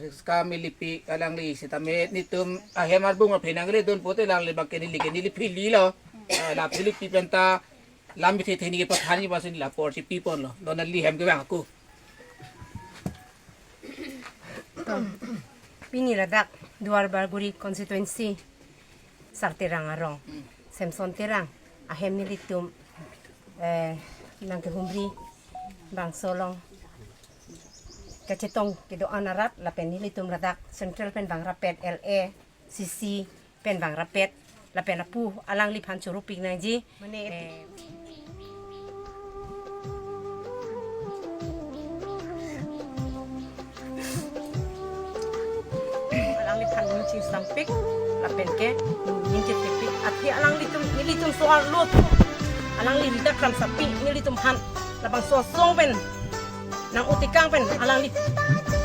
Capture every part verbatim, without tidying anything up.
Kam ilipi alangli sitame netum ahem arbung aphi nangledun pote alangli bangke neli ke neli phililo. Ah, la philipi penta lam bithe theni ke pathan ni basin la por si piponlo. Dona li hem ke bang aku. To, pini ladak Duar Bagori constituency Sar Terang arong, Samson Terang ahem nelitum, eh, nangkehumri bangso along kachetong kedo-an arat lapen nelitum ladak central pen bang rapet, L A, C C pen bang rapet lapen lapu alangliphan choro pik nangji. Mane, eh, alangliphan ning chingsampik lapen ke ning chepik. Athe alanglitum, nelitum so-arlo alangli rida kramsapi nelitum aphan labangso asong pen nang-o tekang pen alangli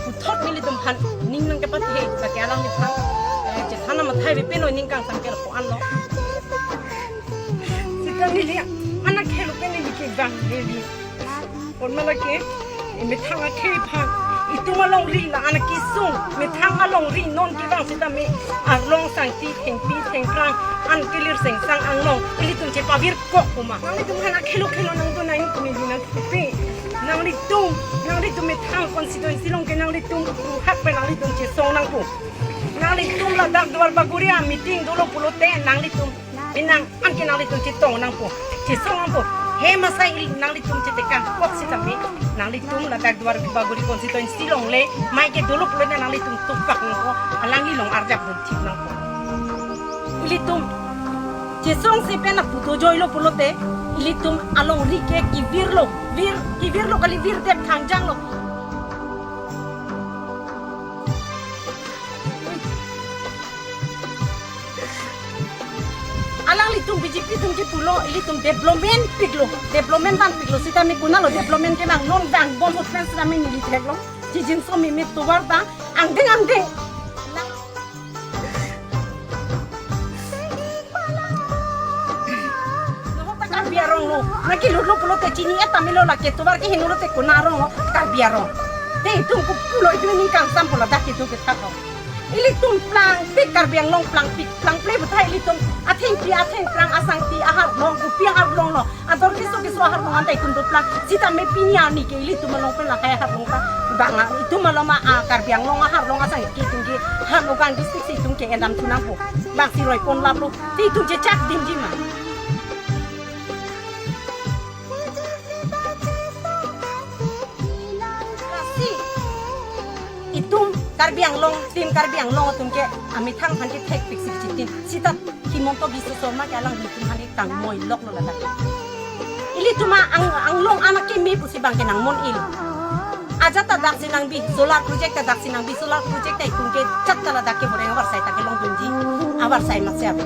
puthot nelitum aphan ning nangkepathe, lake alangliphan, eh, chethan amatha ave pen o ning kangsam ke lapu anlo. Sita neli anak khelo pen neli ke bang neli. Kon malake, eh, methang akhei aphan itum alongri la anak kesung, methang alongri non kevang sitame arlong sangti thengpi thengphrang an kelir sengsang anglong ilitum chepavir kok kuma. Nanglitum aphan akhelo khelo nangdun nang neli nangpi. Nanglitum, nanglitum methang constituency along ke nanglitum ruhak pen nanglitum chesong nangpo. Nanglitum ladak Duar Bagori a-meeting dolo pulote nanglitum penang an ke nanglitum chetong nangpo, chesong nangpo. Hem asai nanglitum chetekang kok sitame nanglitum ladak Duar Bagori constituency along le mai ke dolo pulote nanglitum topak nangpo, alangli along arjap dun thip nangpo. Ilitum chesongsi pen aputo joilo pulote ilitum alongri ke kevirlo, vir, kevirlo kali, virdep thangjanglo. Alanglitum B J P atum ke pulo ilitum development piklo, development vanpiklo sitame konatlo development kevang, non vangbom ahut pen sitame neli theklong. Chijinso mimi tovar ta angdeng angdeng. Nahok ta Karbi arong lo. Nangkelutlo pulote chini-et tame lo, lake tovar kehingno lote konat arong lo, Karbi arong. Te itum kopulo itum ning kangsam pu ladak itum kethak ho. Ilitum plangpik, Karbi Anglong plangpik, plangple puthot ilitum athengpi athengphrang asangti aharlong, kopi aharlong lo, ador keso keso aharlong anta itum doplang. Sitame pini arni ke ilitum along pen lahai aharlong ta bang, itum along ma, ah, Karbi Anglong aharlong asangti itum ke Hamlugang district si itum ke endam thu nangpo. Bang si roi pon laplo. Te itum chechak dimji ma. Lasi itum Karbi Anglong, team Karbi Anglong atum ke amethang aphan ke thekpik si chitin. Sita Himanta Biswa Sarma ke alanglitum aphan ke tangmoi loklo ladak. Ilitum a-ang, anglong anak keme pusi bang ke nangmon-il. Ajat ta daksi nangbi, solar project ta daksi nangbi, solar project ta itum ke chat ta ladak ke boreng avarsai ta kelongdunji, avarsai matsi ave.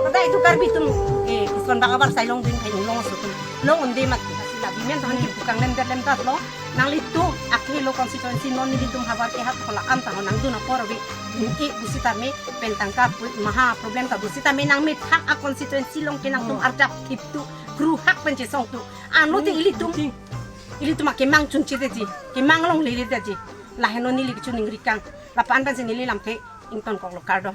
Pada itum Karbi atum, eh, ison bang avarsai longdun khai long aso atum long-unde mat. Lasi la bimen than kipu kanglemdet lemdet lo. Nanglitum akhei lo constituency non nelitum havar ke hat kola an tang nangdun apor ave. Ningke pusitame pen tangka pu-, maha problem ta pusitame nangmethang a-constituency along ke nangtum arjap thip tu, kruhak pen chesong tu. Ano te ilitum, ilitum akemang chunche detji, kemang longle detji. Lahenlo neli kachiningri kang. Lapu-an pensi neli lamthe ingtonkoklo, kardom.